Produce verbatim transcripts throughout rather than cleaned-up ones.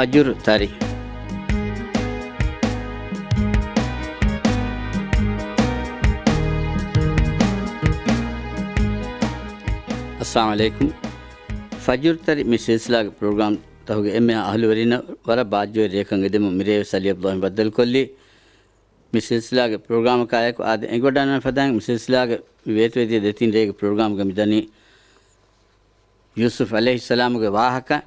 ފަޖުރު ތަރި. އައްސަލާމު ޢަލައިކުމް. ފަޖުރު ތަރި މި ސިލްސިލާގެ ޕްރޮގްރާމްތަކުގެ އެންމެހާ އަހުލުވެރިންނަށް ވަރަށް ބާއްޖަވެރި ރެއަކަށް އެދެމުން މިރޭވެސް އަލީ ޢަބްދުﷲ ބައްދަލުކޮށްލީ. މި ސިލްސިލާގެ ޕްރޮގްރާމަކާއެކު އާދެ، އެނގިވަޑައިގަންނަވާ ފަދައިން މި ސިލްސިލާގެ ވޭތުވެދިޔަ ދެތިން ރޭގެ ޕްރޮގްރާމްގަ މިދަނީ ޔޫސުފް ޢަލައިހިއްސަލާމުގެ ވާހަކަ.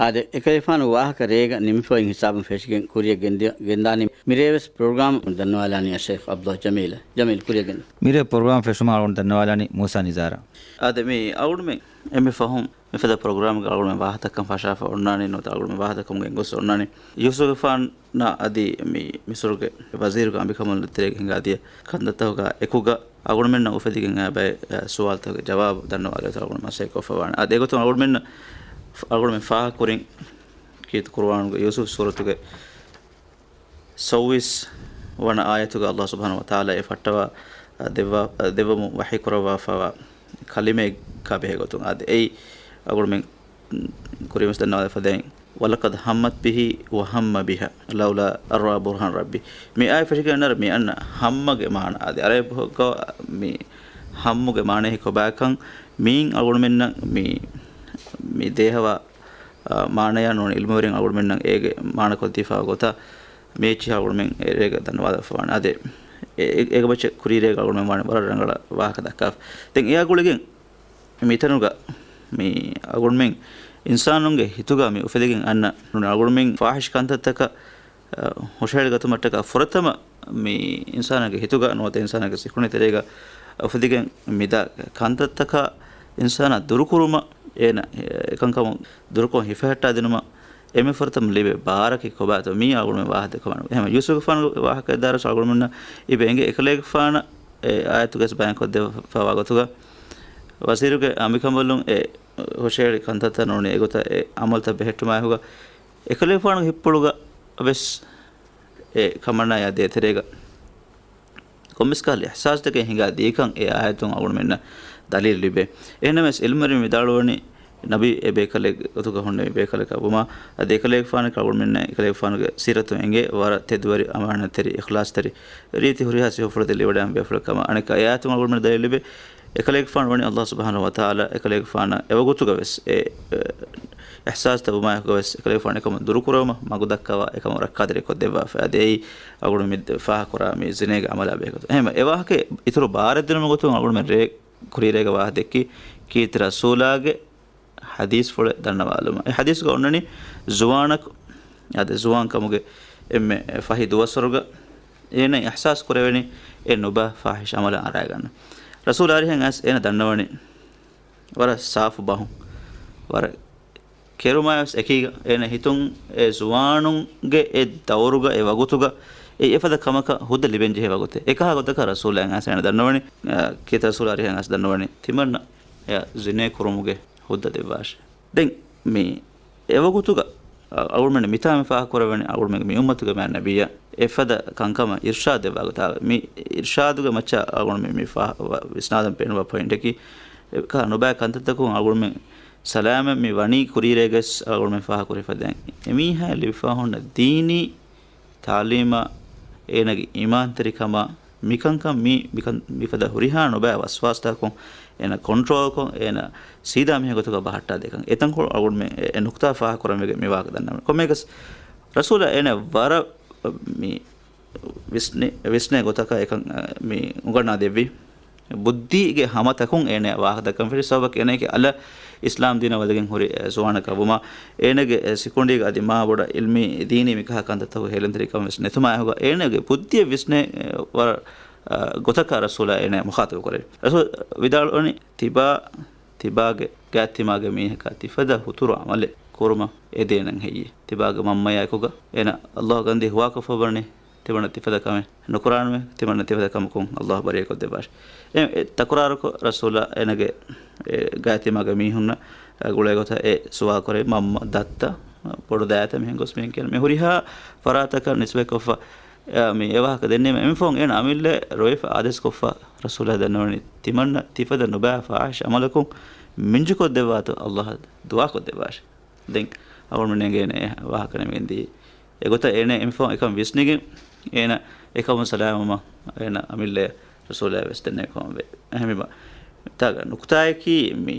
އާދެ، އެކަލޭގެފާނު ވާހަކަ ރޭގަ ނިމިފައި ހިސާބުން ފެށިގެން ކުރިއަށް ގެންދި-، ގެންދާނީ މިރޭވެސް ޕްރޮގްރާމް ދަންނަވާލާނީ އައްޝައިޚް ޢަބްދުﷲ ޖަމީލަށް. ޖަމީލް ކުރިއަށް ގެންދަން. މިރޭ ޕްރޮގްރާމް ފެށުމާ އަޅުގަނޑު ދަންނަވާލާނީ މޫސާ ނިޒާރަށް. އާދެ، މި އަޅުގަނޑުމެން އެންމެ ފަހުން މިފަދަ ޕްރޮގްރާމްގަ އަޅުގަނޑުމެން ވާހަކަތައް ކަން ފަށާފަ އޮންނާނީ ނުވަތަ އަޅުގަނޑުމެން ވާހަކަތައް ކަމުގައި ގޮސް އޮންނާނީ. ޔޫސުފްގެފާނަށް އަދި މި މިސުރުގެ ވަޒީރުގެ އަނބިކަނބަލުން ތެރޭގަ ހިނގާދިޔަ ކަންތައްތަކުގަ އެކުގަ އަޅުގަނޑުމެންނަށް އުފެދިގެން އައި ބައެއް، އަ، ސުވާލުތަކުގެ ޖަވާބު ދަންނަވާލެވޭތޯ އަޅުގަނޑު މަސައްކަތް ކޮށްފަވާނެ. އަދި އެގޮތުން އަޅުގަނޑުމެންނަށް، އަޅުގަނޑުމެން ފާހަގަކުރިން ކީރިތި ޤުރުއާނުގެ ޔޫސުފް ސޫރަތުގެ ސައްވީސް ވަނަ އާޔަތުގަ ﷲ ސުބްޙާނަހޫ ވަތަޢާލާ އެ ފައްޓަވާ، އަ، ދެއްވާ، އަ، ދެއްވަމުން ވަޙީ ކުރައްވާފައިވާ ކަލިމައެއްގާ ބެހޭ ގޮތުން. އާދެ، އެއީ އަޅުގަނޑުމެން ކުރިންވެސް ދަންނަވާލެވޭ ފަދައިން، ولقد همت به وهم بها لولا أن رأى برهان ربه. މި އާޔަތް ފެށިގެން އަންނައިރު މި އަންނަ ހައްމަގެ މާނަ އާދެ، އަރަބި ބަހުގަ މި ހައްމުގެ މާނައަކީ ކޮބާކަން މިއިން އަޅުގަނޑުމެންނަށް މި، މި ދޭހަވާ، އާ، މާނަޔާ ނޫނީ ޢިލްމުވެރިން އަޅުގަނޑުމެންނަށް އޭގެ މާނަ ކޮށްދީފައިވާ ގޮތަށް މި އެއްޗިހި އަޅުގަނޑުމެން އޭރޭގަ ދަންނަވާލައްވަފަވާނެ. އާދެ، އެ، އެ، އޭގެ މައްޗަށް ކުރީރޭގަ އަޅުގަނޑުމެން ވާނެ ވަރަށް ރަނގަޅަށް ވާހަކަ ދައްކާފަ. ދެން އެއާ ގުޅިގެން މިތަނުގަ މި އަޅުގަނޑުމެން އިންސާނުންގެ ހިތުގަ މި އުފެދިގެން އަންނަ ނޫނީ އަޅުގަނޑުމެން ފާޙިޝް ކަންތައްތަކަށް، އަ، ހުށަހެޅިގަތުމަށްޓަކާ ފުރަތަމަ މި އިންސާނާގެ ހިތުގަ ނުވަތަ އިންސާނާގެ ސިކުނޑި ތެރޭގަ އުފެދިގެން މިދާ ކަންތައްތަކާ އިންސާނާ ދުރުކުރުމަށް އޭނަ އެކަންކަމުން ދުރުކޮށް ހިފަހައްޓާދިނުމަށް އެންމެ ފުރަތަމަ ލިބޭ ބާރަކީ ކޮބާތޯ މީ އަޅުގަނޑުމެން ވާހަކަ ދެއްކަމާނެ. އެހެން ޔޫސުފްގެފާނުގެ ވާހަކަ ދާއިރު އަޅުގަނޑުމެންނަށް އިބަ އެނގޭ އެކަލޭގެފާނަށް އެ އާޔަތުގައި ބަޔާންކޮށްދެއްވާފައިވާ ގޮތުގަ ވަޒީރުގެ އަނބިކަނބަލުން އެ ހުށަހެޅި ކަންތައްތައް ނޫނީ އެގޮތަށް އެ އަމަލުތައް ބެހެއްޓުމާއެކުގަ އެކަލޭގެފާނުގެ ހިތްޕުޅުގަ ވެސް އެ ކަމަނާޔާ ދޭތެރޭގަ ކޮންމެސް ކަހަލަ އިޙްސާސްތަކެއް ހިނގާ ދީކަން އެ އާޔަތުން އަޅުގަނޑުމެންނަށް ދަލީލު ލިބޭ. އެހެންނަމަވެސް ޢިލްމުވެރިން ވިދާޅުވަނީ ނަބީ އެ ބޭކަލެއް ގޮތުގަ ހުންނެވި ބޭކަލަކަށް ވުމާ، އަދި އެކަލޭގެފާނަކަށް އަޅުގަނޑުމެންނަށް އެކަލޭގެފާނުގެ ސީރަތުން އެނގޭ ވަރަށް ތެދުވެރި، އަމާނާތްތެރި، އިޚްލާޞްތެރި، ރީތި ހުރިހާ ސިފަފުޅުތައް ލިބިވަޑައިގެން ބޭފުޅެއް ކަމަށް. އަނެއްކާ އެ އާޔަތުން އަޅުގަނޑުމެންނަށް ދަލީލު ލިބޭ، އެކަލޭގެފާނު ވަނީ ﷲ ސުބްޙާނަހޫ ވަތަޢާލާ އެކަލޭގެފާނަށް އެވަގުތުގަ ވެސް އެ، އެ، އިޙްސާސްތައް ވުމާއެކުގަ ވެސް އެކަލޭގެފާނު އެކަމުން ދުރުކުރުވުމަށް މަގު ދައްކަވާ އެކަމަށް ރައްކާތެރި ކޮށްދެއްވާފަ. އަދި އެއީ އަޅުގަނޑު މި ފާހަގަކުރާ މި ޒިނޭގެ އަމަލާ ބެހޭ ގޮތުން. އެހެން އެ ވާހަކަ އިތުރު ބާރެއްދިނުމުގެ ގޮތުން އަޅުގަނޑުމެން ރޭ ކުރީރޭގަ ވާހަކަ ދެއްކީ ކީރިތި ރަސޫލާގެ ޙަދީޘްފުޅެއް ދަންނަވާލުމަށް. އެ ޙަދީޘްގަ އޮންނަނީ ޒުވާނަކު އާދެ، ޒުވާން ކަމުގެ އެންމެ ފަހި ދުވަސްވަރުގަ އޭނަ އިޙްސާސް ކުރެވެނީ އެ ނުބައި ފާޙިޝް އަމަލަށް އަރާގަންނަ. ރަސޫލާ އަރިހަށް އައިސް އޭނަ ދަންނަވަނީ ވަރަށް ސާފު ބަހުން، ވަރަށް ކެރުމާވެސް އެކީގަ އޭނަ ހިތުން އެ ޒުވާނުންގެ އެ ދައުރުގަ އެ ވަގުތުގަ އެ އެފަދަ ކަމަކަށް ހުއްދަ ލިބެންޖެހޭ ވަގުތެއް. އެކަހަލަ ގޮތަކަށް ރަސޫލާ އައިސް އޭނަ ދަންނަވަނީ، އަ، ކީރިތި ރަސޫލާ އަރިހަށް އައިސް ދަންނަވަނީ ތިމަންނަ އެއަށް ޒިނޭ ކުރުމުގެ ހުއްދަ ދެއްވާށޭ. ދެން މި އެވަގުތުގަ، އަ، އަޅުގަނޑު މިތާ މި ފާހަގަކުރެވެނީ އަޅުގަނޑުމެންގެ މި އުއްމަތުގެ މާތް ނަބިއްޔާ އެފަދަ ކަންކަމަށް އިރްޝާދު ދެއްވާ ގޮތާ. މި އިރްޝާދުގެ މައްޗަށް އަޅުގަނޑު މި، މި ފާ-، ވިސްނާލަން ބޭނުންވާ ޕޮއިންޓަކީ، އެކަހަލަ ނުބައި ކަންތައްތަކުން އަޅުގަނޑުމެން ސަލާމަތް މި ވަނީ ކުރީރޭގަސް އަޅުގަނޑުމެން ފާހަގަކުރި ފަދައިން އެމީހާ ލިބިފާ ހުންނަ ދީނީ ތާލީމާ، އޭނަގެ އީމާންތެރިކަމާ، މިކަންކަން މީ، މިކަން، މިފަދަ ހުރިހާ ނުބައި ވަސްވާސްތަކުން އޭނަ ކޮންޓްރޯލްކޮށް، އޭނަ ސީދާ މީހެއް ގޮތުގަ ބަހައްޓާދޭކަން. އެތަންކޮޅު އަޅުގަނޑުމެން އެ، އެ ނުކުތާ ފާހަގަކުރަން ވެގެން މި ވާހަކަ ދަންނަވަނީ. ކޮންމެއަކަސް ރަސޫލާ އޭނަ ވަރަށް މި ވިސްނި-، ވިސްނޭ ގޮތަކަށް އެކަން، އަ، މި އުނގަންނާ ދެއްވި. ބުއްދީގެ ހަމަތަކުން އޭނަ ވާހަކަ ދައްކަން ފެށި ސަބަބަކީ އޭނައަކީ އަލަށް އިސްލާމް ދީނަށް ވަދެގެން ހުރި، އެ، ޒުވާނަކަށް ވުމާ، އޭނަގެ، އެ، ސިކުނޑީގަ އަދި މާ ބޮޑަށް އިލްމީ ދީނީ މިކަހަލަ ކަންތައްތަކުގެ ހޭލެންތެރިކަމެއް ވެސް ނެތުމާއެކުގަ އޭނަގެ ބުއްދިއަށް ވިސްނޭ، އެ، ވަރަށް، އަ، ގޮތަކަށް ރަސޫލާ އޭނަ މުޚާޠަބު ކުރެވި. ރަސޫލް ވިދާޅުވަނީ ތިބާ، ތިބާގެ ގާތްތިމާގެ މީހަކާ ތިފަދަ ހުތުރު އަމަލެއް ކުރުމަށް އެދޭނަން ހެއްޔޭ؟ ތިބާގެ މަންމަޔާއެކުގަ އޭނަ ﷲ ގަންދީ ހުވާކޮށްފަ ވަނީ ތިމަންނަ ތިފަދަ ކަމެއް ނުކުރާނަމޭ، ތިމަންނަ ތިފަދަ ކަމަކުން ﷲ ބަރީއަކޮށްދެއްވާށި. އެ، އެ ތަކުރާރުކޮށް ރަސޫލާ އޭނަގެ، އެ، ގާތްތިމާގެ މީހުންނަށް، އެ، ގުޅޭ ގޮތަށް އެ ސުވާލު ކުރޭ، މަންމަ، ދައްތަ، ބޮޑު ދައިތަ މިހެން ގޮސް މިހެން ކިޔަން. މި ހުރިހާ ފަރާތަކަށް ނިސްބަތްކޮށްފަ، އެ، މި އެ ވާހަކަ ދެންނެވީމަ އެމިފަހުން އޭނަ އަމިއްލައަށް ރޮވެފަ އާދޭސްކޮށްފަ ރަސޫލާ ދަންނަވަނީ ތިމަންނަ ތިފަދަ ނުބައި ފާޙިޝް އަމަލަކުން މިންޖުކޮށްދެއްވާތޯ ﷲ އަށް ދުޢާކޮށްދެއްވާށި. ދެން އަޅުގަނޑުމެން އެނގޭނެ އެ ވާހަކަ ނިމިގެން ދީ. އެގޮތަށް އޭނަ އެމިފަހުން އެކަން ވިސްނިގެން އޭނަ އެކަމުން ސަލާމަތްވުމަށް އޭނަ އަމިއްލަ ރަސޫލާ ވެސް ދެންނެވި ކަމަށް ވޭ. އެހެންވީމަ، ތާގަ ނުކުތާއަކީ މި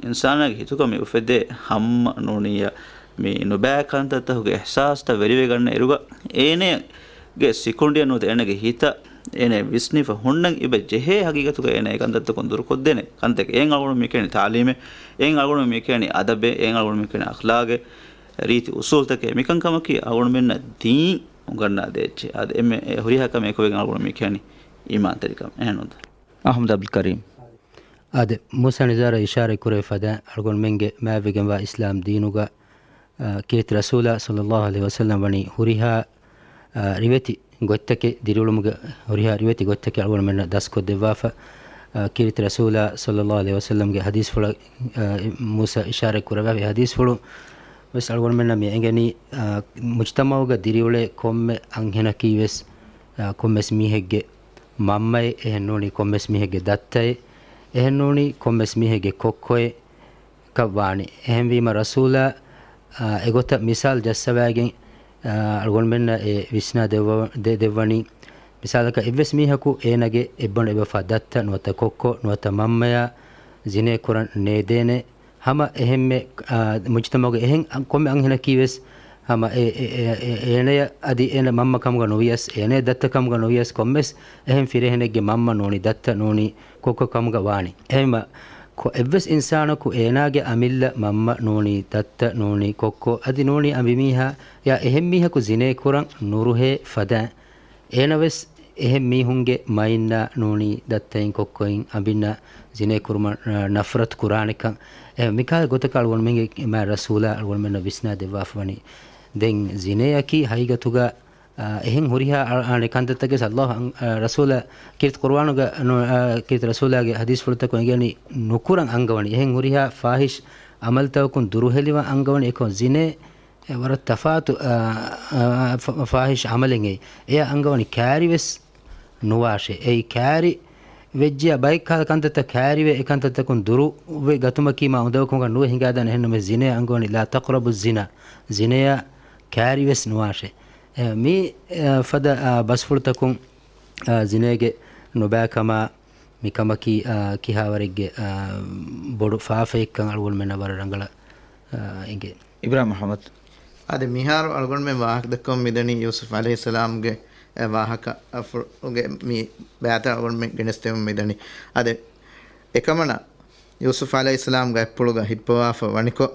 އިންސާނާގެ ހިތުގަ މި އުފެދޭ ހަމަ ނޫނިއްޔާ މި ނުބައި ކަންތައްތަކުގެ އިޙްސާސްތައް ވެރިވެގަންނަ އިރުގަ އޭނަގެ ސިކުނޑިއަށް ނުވަތަ އޭނަގެ ހިތަށް އޭނަ ވިސްނިފަ ހުންނަން އިބަ ޖެހޭ ހަގީގަތުގަ އޭނަ އެ ކަންތައްތަކުން ދުރުކޮށްދޭނެ ކަންތަކެއް. އެއިން އަޅުގަނޑު މި ކިޔަނީ ތާލީމެއް، އެއިން އަޅުގަނޑު މި ކިޔަނީ އަދަބެއް، އެއިން އަޅުގަނޑު މި ކިޔަނީ އަޚްލާގެއް، ރީތި އުސޫލްތަކެއް. މިކަންކަމަކީ އަޅުގަނޑުމެންނަށް ދީން އުނގަންނާ ދޭއްޗެއް. އާދެ، އެންމެ ހުރިހާ ކަމެއް އެކުވެގެން އަޅުގަނޑު މި ކިޔަނީ އީމާންތެރިކަން. އެހެންނޫންތަ؟ އަޙްމަދު އަބްދުލް ކަރީމް. އާދެ، މޫސާ ނިޒާރަށް އިޝާރަތް ކުރެވި ފަދައިން އަޅުގަނޑުމެންގެ މާތްވެގެންވާ އިސްލާމް ދީނުގަ، އާ، ކީރިތި ރަސޫލާ ޞައްލައްލާހު ޢަލައިހި ވަސައްލަމް ވަނީ ހުރިހާ، އާ، ރިވެތި ގޮތްތަކެއް ދިރިއުޅުމުގެ ހުރިހާ ރިވެތި ގޮތްތަކެއް އަޅުގަނޑުމެންނަށް ދަސްކޮށްދެއްވާފަ، އާ، ކީރިތި ރަސޫލާ ޞައްލައްލާހު ޢަލައިހި ވަސައްލަމްގެ ޙަދީޘްފުޅަށް، އާ، މޫސާ އިޝާރަތް ކުރެވި ޙަދީޘްފުޅު ވެސް އަޅުގަނޑުމެންނަށް މި އެނގެނީ، އާ، މުޖްތަމަޢުގަ ދިރިއުޅޭ ކޮންމެ އަންހެނަކީ ވެސް، އާ، ކޮންމެސް މީހެއްގެ މަންމައެއް، އެހެން ނޫނީ ކޮންމެސް މީހެއްގެ ދައްތައެއް، އެހެން ނޫނީ ކޮންމެސް މީހެއްގެ ކޮއްކޮއެއް ކަށް ވާނެ. އެހެންވީމަ ރަސޫލާ، އާ، އެގޮތަށް މިސާލު ޖައްސަވައިގެން، އާ، އަޅުގަނޑުމެންނަށް އެ ވިސްނާ ދެއްވަ-، ދެ-، ދެއްވަނީ. މިސާލަކަށް އެއްވެސް މީހަކު އޭނަގެ އެއްބަނޑު އެބަފާ ދައްތަ ނުވަތަ ކޮއްކޮ ނުވަތަ މަންމަޔާ ޒިނޭ ކުރަން ނޭދޭނެ. ހަމަ އެހެންމެ، އާ، މުޖްތަމަޢުގެ އެހެން އަން-، ކޮންމެ އަންހެނަކީ ވެސް ހަމަ އެ-، އެ-، އެ-، އެ-، އޭނަޔަށް އަދި އޭނަ މަންމަ ކަމުގަ ނުވިޔަސް، އޭނަ ދައްތަ ކަމުގަ ނުވިޔަސް، ކޮންމެސް އެހެން ފިރިހެނެއްގެ މަންމަ ނޫނީ ދައްތަ ނޫނީ ކޮއްކޮ ކަމުގަ ވާނީ. އެހެންމަ ކޮ-، އެއްވެސް އިންސާނަކު އޭނާގެ އަމިއްލަ މަންމަ ނޫނީ ދައްތަ ނޫނީ ކޮއްކޮ އަދި ނޫނީ އަނބިމީހާ ޔާ އެހެން މީހަކު ޒިނޭ ކުރަން ނުރުހޭ ފަދައިން، އޭނަވެސް އެހެން މީހުންގެ މައިންނާ ނޫނީ ދައްތައިން ކޮއްކޮއިން އަނބިންނާ ޒިނޭ ކުރުމަށް، އަ، ނަފްރަތު ކުރާނެކަން. އެ، މިކާލަ ގޮތަކަށް އަޅުގަނޑުމެންގެ މާތް ރަސޫލާ އަޅުގަނޑުމެންނަށް ވިސްނާ ދެއްވާފަ ވަނީ. ދެން ޒިނޭއަކީ ހަގީގަތުގަ، އަ، އެހެން ހުރިހާ އަ-، އަނެއް ކަންތައްތަކެއް ﷲ އަން-، އަ، ރަސޫލާ ކީރިތި ޤުރުއާނުގަ ނު-، އަ، ކީރިތި ރަސޫލާގެ ޙަދީޘްފުޅުތަކުން އެނގެނީ ނުކުރަން އަންގަވަނީ. އެހެން ހުރިހާ ފާޙިޝް ޢަމަލުތަކުން ދުރުހެލިވަން އަންގަވަނީ. އެކަމަކު ޒިނޭ އެ ވަރަށް ތަފާތު، އާ، އާ، ފަ-، ފާޙިޝް ޢަމަލެއް އެއީ. އެޔަށް އަންގަވަނީ ކައިރިވެސް ނުވާށޭ. އެއީ ކައިރި ވެއްޖިޔާ ބައެއް ކަ-، ކަންތައްތައް ކައިރިވެ، އެ ކަންތައްތަކުން ދުރުވެ ގަތުމަކީ މާ އުނދަގޫކަމަކަށް ނުވެ ހިނގާދާނެ. އެހެންނަމަވެސް ޒިނޭ އަންގަވަނީ لا تقربوا الزنا، ޒިނޭއަށް ކައިރިވެސް ނުވާށޭ. އެ، މި، އެ، ފަދަ، އާ، ބަސްފުޅުތަކުން، އާ، ޒިނޭގެ ނުބައިކަމާ، މިކަމަކީ، އާ، ކިހާވަރެއްގެ، އާ، ބޮޑު ފާފައެއްކަން އަޅުގަނޑުމެންނަށް ވަރަށް ރަނގަޅަށް، އާ، އެނގޭ. އިބްރާހިމް މުޙައްމަދު. އާދެ، މިހާރު އަޅުގަނޑުމެން ވާހަކަ ދައްކަމުން މިދަނީ ޔޫސުފް ޢަލައިހިއްސަލާމްގެ، އެ، ވާހަކަ، އަ، ފުޅުގެ މި ބައިތައް އަޅުގަނޑުމެން ގެނެސްދެމުން މިދަނީ. އާދެ، އެކަމަނާ ޔޫސުފް ޢަލައިހިއްސަލާމް ގައެއްޕުޅުގަ ހިއްޕަވާފަ ވަނިކޮށް،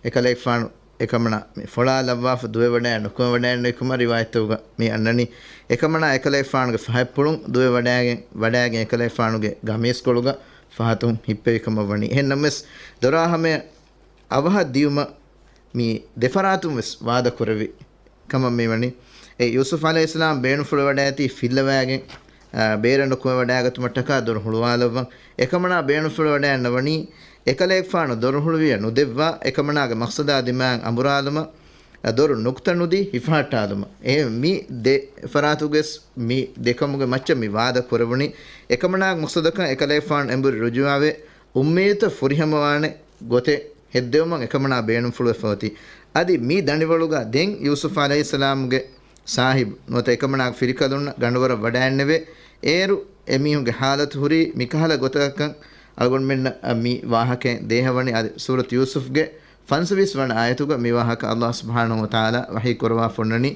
އެކަލޭގެފާނު އެކަމަނާ މި ފޮޅާލައްވާފަ ދުވެވަޑައި ނުކުމެވަޑައިނު ކަމަށް ރިވާޔަތްތަކުގަ މި އަންނަނީ. އެކަމަނާ އެކަލޭގެފާނުގެ ފަހަތްޕުޅުން ދުވެވަޑައިގެން، ވަޑައިގެން އެކަލޭގެފާނުގެ ގަމީސްކޮޅުގަ ފަހަތުން ހިއްޕެވި ކަމަށް ވަނީ. އެހެން ނަމަވެސް، ދޮރާ ހަމަޔަށް އަވަހަށް ދިޔުމަށް މި ދެފަރާތުން ވެސް ވާދަ ކުރެވި ކަމަށް މި ވަނީ. އެ ޔޫސުފް ޢަލައިހިއްސަލާމް ބޭނުންފުޅުވަޑައިގަތީ ފިއްލަވައިގެން، އާ، ބޭރަށް ނުކުމެވަޑައިގަތުމަށްޓަކާ ދޮރު ހުޅުވާލައްވަން. އެކަމަނާ ބޭނުންފުޅުވަޑައިގަންނަވަނީ، އެކަލޭގެފާނު ދޮރު ހުޅުވިޔަ ނުދެއްވާ، އެކަމަނާގެ މަޤްޞަދާ ދިމާއަށް އަނބުރާލުމަށް، އާ، ދޮރު ނުކުތަ ނުދީ ހިފަހައްޓާލުމަށް. އެހެން މި ދެ ފަރާތުގެސް މި ދެކަމުގެ މައްޗަށް މި ވާދަ ކުރެވުނީ. އެކަމަނާގެ މަޤްޞަދަކަށް އެކަލޭގެފާނު އެނބުރި ރުޖޫޢާވެ، އުއްމީދުތައް ފުރިހަމަވާނެ ގޮތެއް ހެއްދެވުމަށް އެކަމަނާ ބޭނުންފުޅުވެފަ އޮތީ. އަދި މި ދަނޑިވަޅުގަ ދެން ޔޫސުފް ޢަލައިހިއްސަލާމުގެ ސާހިބު ނުވަތަ އެކަމަނާގެ ފިރިކަލުންނަށް ގަނޑުވަރަށް ވަޑައިންނެވޭ. އޭރު އެމީހުންގެ ޙާލަތު ހުރީ މިކަހަލަ ގޮތަކަށް އަޅުގަނޑުމެންނަށް މި ވާހަކައިން ދޭހަވަނީ. އަދި ސޫރަތު ޔޫސުފްގެ ފަންސަވީސް ވަނަ އާޔަތުގަ މި ވާހަކަ ﷲ ސުބްޙާނަހޫ ވަތަޢާލާ ވަޙީ ކުރައްވާފަ އޮންނަނީ،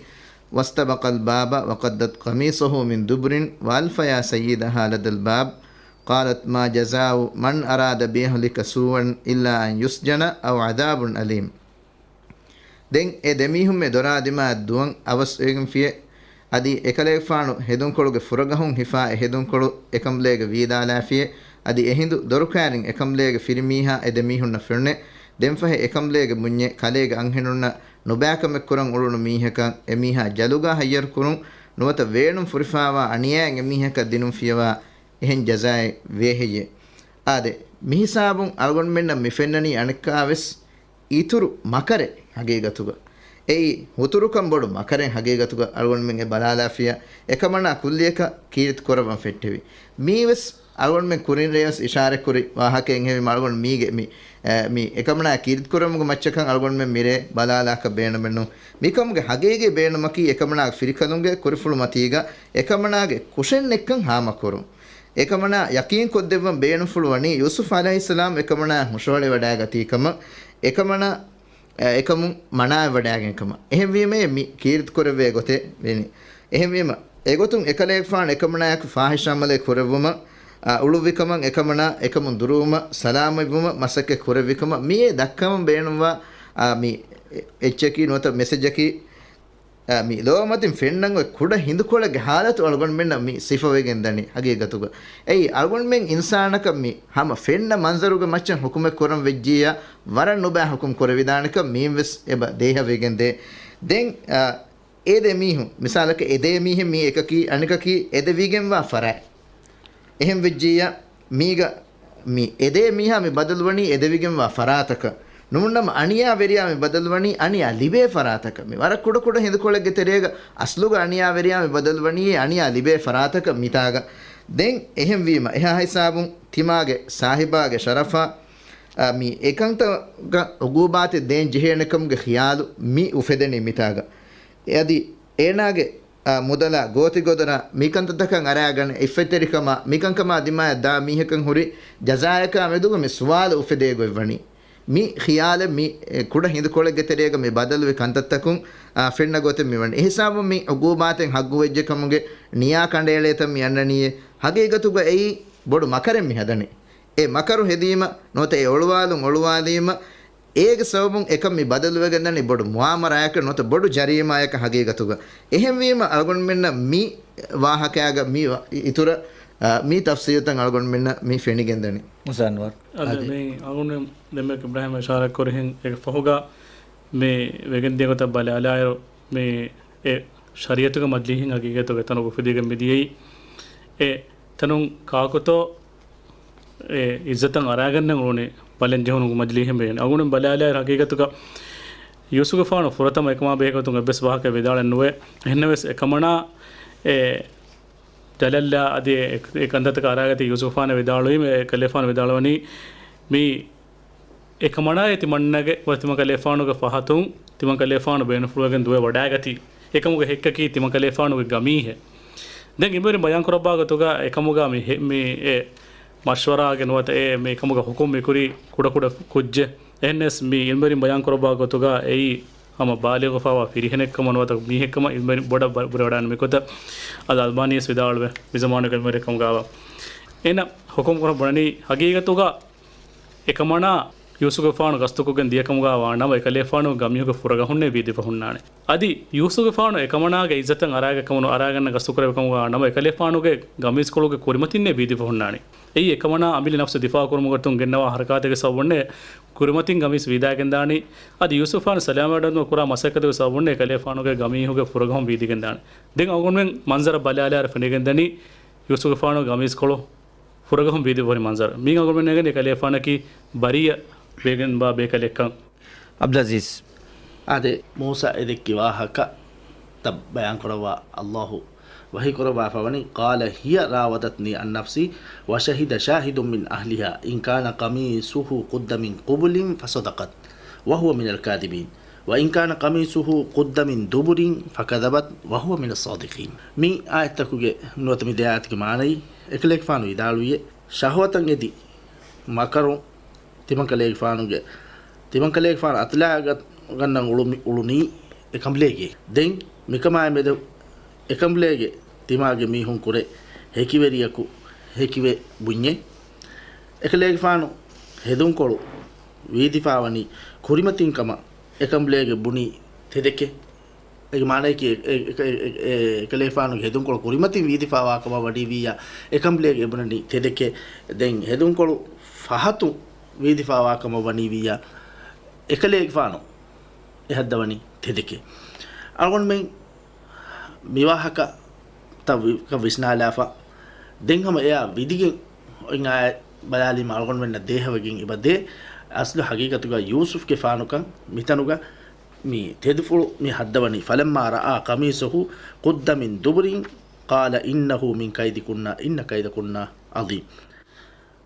واستبقا الباب وقدت قميصه من دبر وألف يا سيدها لدى الباب قالت ما جزاء من أراد بأهلك سوءا إلا أن يسجن أو عذاب أليم. ދެން އެ ދެމީހުންމެ ދޮރާ ދިމާއަށް ދުވަން އަވަސްވެގެންފިޔޭ. އަދި އެކަލޭގެފާނު ހެދުންކޮޅުގެ ފުރަގަހުން ހިފާ އެ ހެދުންކޮޅު އެކަނބުލޭގެ ވީދާލާފިޔޭ. އަދި އެހިނދު ދޮރުކައިރިން އެކަނބުލޭގެ ފިރިމީހާ އެ ދެމީހުންނަށް ފެނުނޭ. ދެންފަހެ އެކަނބުލޭގެ ބުންޏޭ ކަލޭގެ އަންހެނުންނަށް ނުބައިކަމެއް ކުރަން އުޅުނު މީހަކަށް އެމީހާ ޖަލުގާ ހައްޔަރު ކުރުން ނުވަތަ ވޭނުން ފުރިފާވާ އަނިޔާއެއް އެމީހަކަށް ދިނުން ފިޔަވާ އެހެން ޖަޒާއެއް ވޭހެއްޔޭ. އާދެ، މިހިސާބުން އަޅުގަނޑުމެންނަށް މި ފެންނަނީ އަނެއްކާވެސް އިތުރު މަކަރެއް ހަގީގަތުގަ. އެއީ ހުތުރުކަން ބޮޑު މަކަރެއް ހަގީގަތުގަ އަޅުގަނޑުމެން އެ ބަލާލާފިޔާ، އެކަމަނާ ކުއްލިއަކަށް ކީރިތި ކުރައްވަން ފެއްޓެވި. މީވެސް އަޅުގަނޑުމެން ކުރިން ރޭވެސް އިޝާރަތްކުރި ވާހަކައެއް ހެވީމަ، އަޅުގަނޑު މީގެ މި، އެ، މި އެކަމަނާ ކީރިތިކުރެވުމުގެ މައްޗަކަށް އަޅުގަނޑުމެން މިރޭ ބަލާލާކަށް ބޭނުމެއްނު. މިކަމުގެ ހަގީގީ ބޭނުމަކީ އެކަމަނާ ފިރިކަލުންގެ ކުރިފުޅު މަތީގަ އެކަމަނާގެ ކުށެއްނެއްކަން ހާމަކުރުން. އެކަމަނާ ޔަޤީންކޮށްދެއްވަން ބޭނުންފުޅުވަނީ ޔޫސުފް ޢަލައިހިއްސަލާމް އެކަމަނާ ހުށަހަޅިވަޑައިގަތީ ކަމަށް، އެކަމަނާ އެކަމުން މަނާވެވަޑައިގެން ކަމަށް. އެހެންވީމަޔޭ މި ކީރިތިކުރެވޭ ގޮތެއް ވެނީ. އެހެންވީމަ، އެގޮތުން އެކަލޭގެފާނު އެކަމަނާއެކު ފާޙިޝް ޢަމަލެއް ކުރެއްވުމަށް، އާ، އުޅުއްވިކަމަށް، އެކަމަނާ އެކަމުން ދުރުވުމަށް، ސަލާމަތްވުމަށް މަސައްކަތް ކުރެއްވިކަމަށް، މިއޭ ދައްކަމުން ބޭނުންވާ، އާ، މި އެއްޗަކީ ނުވަތަ މެސެޖަކީ، އާ، މި ލޯމަތިން ފެންނަން އޮތް ކުޑަ ހިނދުކޮޅެއްގެ ޙާލަތު އަޅުގަނޑުމެންނަށް މި ސިފަވެގެން ދަނީ ހަގީގަތުގަ. އެއީ، އަޅުގަނޑުމެން އިންސާނަކަށް މި ހަމަ ފެންނަ މަންޒަރުގެ މައްޗަށް ޙުކުމެއް ކުރަން ވެއްޖިއްޔާ، ވަރަށް ނުބައި ޙުކުމް ކުރެވިދާނެކަން މީންވެސް އެބަ ދޭހަވެގެންދޭ. ދެން، އާ، އެ ދެ މީހުން، މިސާލަކަށް އެ ދޭ މީހެއް މީ އެކަކީ، އަނެކަކީ އެ ދެ ވިގެންވާ ފަރާތް. އެހެން ވެއްޖިއްޔާ، މީގަ މި އެ ދޭ މީހާ މި ބަދަލުވަނީ އެ ދެ ވިގެންވާ ފަރާތަކަށް. ނޫންނަމަ އަނިޔާވެރިޔާ މި ބަދަލުވަނީ އަނިޔާ ލިބޭ ފަރާތަކަށް. މި ވަރަށް ކުޑަ ކުޑަ ހިނދުކޮޅެއްގެ ތެރޭގަ އަސްލުގަ އަނިޔާވެރިޔާ މި ބަދަލުވަނީ އަނިޔާ ލިބޭ ފަރާތަކަށް މިތާގަ. ދެން އެހެންވީމަ، އެހާ ހިސާބުން ތިމާގެ ސާހިބާގެ ޝަރަފާ، އާ، މި އެކަންތައްގަ އުގޫބާތެއް ދޭން ޖެހޭނެކަމުގެ ޚިޔާލު މި އުފެދެނީ މިތާގަ. އެ އަދި އޭނާގެ، އާ، މުދަލާ ގޯތިގޮދަރާ މިކަންތައްތަކަށް އަރާގަނެ އިއްފަތްތެރިކަމާ، މިކަންކަމާ ދިމާއަށް ދާ މީހަކަށް ހުރި ޖަޒާއަކާ މެދުގަ މި ސުވާލު އުފެދޭ ގޮތްވަނީ. މި ޚިޔާލެއް މި، އެ، ކުޑަ ހިނދުކޮޅެއްގެ ތެރޭގަ މި ބަދަލުވި ކަންތައްތަކުން، އާ، ފެންނަ ގޮތެއް މިވަނީ. އެހިސާބުން މި އުގޫބާތެއް ހައްގުވެއްޖެ ކަމުގެ ނިޔާ ކަނޑައެޅޭތަން މި އަންނަނީއޭ. ހަގީގަތުގަ އެއީ ބޮޑު މަކަރެއް މި ހަދަނީ. އެ މަކަރު ހެދީމަ، ނުވަތަ އެ އޮޅުވާލުން އޮޅުވާލީމަ، އޭގެ ސަބަބުން އެކަން މި ބަދަލުވެގެން ދަނީ ބޮޑު މުއާމަރާއަކަށް ނުވަތަ ބޮޑު ޖަރީމާއަކަށް ހަގީގަތުގަ. އެހެންވީމަ، އަޅުގަނޑުމެންނަށް މި ވާހަކައިގަ މި ވަ-، އިތުރަށް، އާ، މި ތަފްސީލުތައް އަޅުގަނޑުމެންނަށް މި ފެނިގެން ދަނީ. މުސާ އަންވަރު. އަދި އަދި. މި އަޅުގަނޑު ދެންމެ އިބްރާހިމް އިޝާރާތް ކުރިހެން އޭގެ ފަހުގަ މި ވެގެން ދިޔަ ގޮތަށް ބަލާލާއިރު، މި އެ ޝަރީޢަތުގެ މަޖިލީހެއް ހަގީގަތުގަ އެތަނުގަ އުފެދިގެން މިދިޔައީ. އެ ތަނުން ކާކުތޯ އެ އިއްޒަތަށް އަރާގަންނަން އުޅުނީ ބަލަން ޖެހުނު މަޖިލީހެއް ވެގެން. އަޅުގަނޑު ބަލާލާއިރު ހަގީގަތުގަ ޔޫސުފުގެފާނު ފުރަތަމަ އެކަމާ ބެހޭގޮތުން އެއްވެސް ވާހަކައެއް ވިދާޅެއް ނުވޭ. އެހެންނަމަވެސް އެކަމަނާ އެ ޖަލަށްލާ އަދި އެ، އެ ކަންތައްތަކަށް އަރާގަތީ ޔޫސުފުގެފާނަށް ވިދާޅުވީމަ، އެ ކަލޭފާނު ވިދާޅުވަނީ މި އެކަމަނާއޭ ތިމަންނަގެ ވަ ތިމަން ކަލޭފާނުގެ ފަހަތުން ތިމަން ކަލޭފާނު ބޭނުންފުޅުވެގެން ދުވެ ވަޑައިގަތީ. އެކަމުގެ ހެއްކަކީ ތިމަން ކަލޭފާނުގެ ގަމީހެއް. ދެން އިންވެރިން ބަޔާން ކުރައްވާ ގޮތުގަ އެކަމުގަ މި ހެ-، މި އެ މަޝްވަރާގެ ނުވަތަ އެ މި އެކަމުގަ ހުކުމް މިކުރީ ކުޑަކުޑަ ކުއްޖެއް. އެހެންނެސް މި އިންވެރިން ބަޔާން ކުރައްވާ ގޮތުގަ އެއީ ހަމަ ބާލިޣުފާވާ ފިރިހެނެއްކަމަށް ނުވަތަ މީހެއްކަމަށް އިލްމުވެރިން ބޮޑަށް ބަ-، ބުރެވަޑާން މިގޮތަށް އަލް އަލްބާނީސް ވިދާޅުވެ، މިޒަމާނުގެ އިލްމުވެރިކަމުގައިވާ. އޭނަ ހުކުމް ކުރަން ބުނަނީ ހަގީގަތުގަ އެކަމަނާ ޔޫސުފުގެފާނު ގަސްތުކޮށްގެން ދިޔަކަމުގަ ވާނަމަ، އެކަލޭފާނުގެ ގަމީހުގެ ފުރަގަހުންނޭ ވީދިފަ ހުންނާނެ. އަދި ޔޫސުފުގެފާނު އެކަމަނާގެ އިއްޒަތަށް އަރާގަތް ކަމުނު އަރާގަންނަ ގަސްތުކުރެވި ކަމުގަ ވާނަމަ، އެކަލޭފާނުގެ ގަމީސްކޮޅުގެ ކުރިމަތިންނޭ ވީދިފަ ހުންނާނެ. އެއީ އެކަމަނާ އަމިއްލަ ނަފްސު ދިފާޢު ކުރުމުގެ ގޮތުން ގެންނަވާ ހަރަކާތެއްގެ ސަބަބުންނޭ ކުރިމަތިން ގަމީސް ވީދާގެންދާނީ. އަދި ޔޫސުފުގެފާނު ސަލާމަތްވެޑަން ކުރާ މަސައްކަތުގެ ސަބަބުންނޭ ކަލޭފާނުގެ ގަމީހުގެ ފުރަގަހުން ވީދިގެންދާނީ. ދެން އަޅުގަނޑުމެން މަންޒަރަށް ބަލާލާއިރު ފެނިގެންދަނީ ޔޫސުފުގެފާނުގެ ގަމީސްކޮޅު ފުރަގަހުން ވީދިފަ ހުރި މަންޒަރު. މީގަ އަޅުގަނޑުމެން ނޭނގެނީ ކަލޭފާނަކީ ބަރީއަ ވެގެންވާ ބޭކަލެއްކަން. ޢަބްދުލް ޢަޒީޒް. އާދެ، މޫސާ އެ ދެއްކި ވާހަކަ ތައް ބަޔާން ކުރައްވާ ﷲ ވަޙީ ކުރައްވާފަ ވަނީ، قال هي راودتني عن نفسي وشهد شاهد من أهلها إن كان قميصه قد من قبل فصدقت وهو من الكاذبين وإن كان قميصه قد من دبر فكذبت وهو من الصادقين. މި އާޔަތްތަކުގެ ނުވަތަ މި ދެ އާޔަތުގެ މާނައީ، އެކަލޭގެފާނު ވިދާޅުވިއޭ، ޝަހުވަތަށް އެދި މަކަރު ތިމަންކަލޭގެފާނުގެ، ތިމަންކަލޭގެފާނު އަތުލާގަ-، ގަންނަން އުޅު-، އުޅުނީ އެކަނބުލޭގެ. ދެން މިކަމާއި މެދު އެކަނބުލޭގެ ތިމާގެ މީހުން ކުރެ ހެކިވެރިޔަކު ހެކިވެ ބުންޏެ. އެކަލޭގެފާނު ހެދުންކޮޅު ވީދިފާވަނީ ކުރިމަތިން ކަމަށް އެކަނބުލޭގެ ބުނީ ތެދެކެ. އޭގެ މާނަޔަކީ އެ-، އެ-، އެ-، އެ-، އެ-، އެކަލޭފާނުގެ ހެދުންކޮޅު ކުރިމަތިން ވީދިފާވާ ކަމަށް ވަނީވިއްޔާ، އެކަނބުލޭގެ އެބުނަނީ ތެދެކެ. ދެން ހެދުންކޮޅު ފަހަތު ވީދިފާވާ ކަމަށް ވަނީވިއްޔާ، އެކަލޭގެފާނު އެހައްދަވަނީ ތެދެކެ. އަޅުގަނޑުމެން މިވާހަކަ ތައް ވި-، ކަ ވިސްނާލާފަ، ދެން ހަމަ އެއާ ވިދިގެން އޮތް އާޔަތް ބަލާލީމަ އަޅުގަނޑުމެންނަށް ދޭހަވެގެން އެބަ ދޭ. އަސްލު ހަގީގަތުގަ ޔޫސުފްގެފާނުކަން މިތަނުގަ މި ތެދުފުޅު މި ހައްދަވަނީ، فلما رأى قميصه قد من دبر قال إنه من كيدكن إن كيدكن ޢަޒީމް.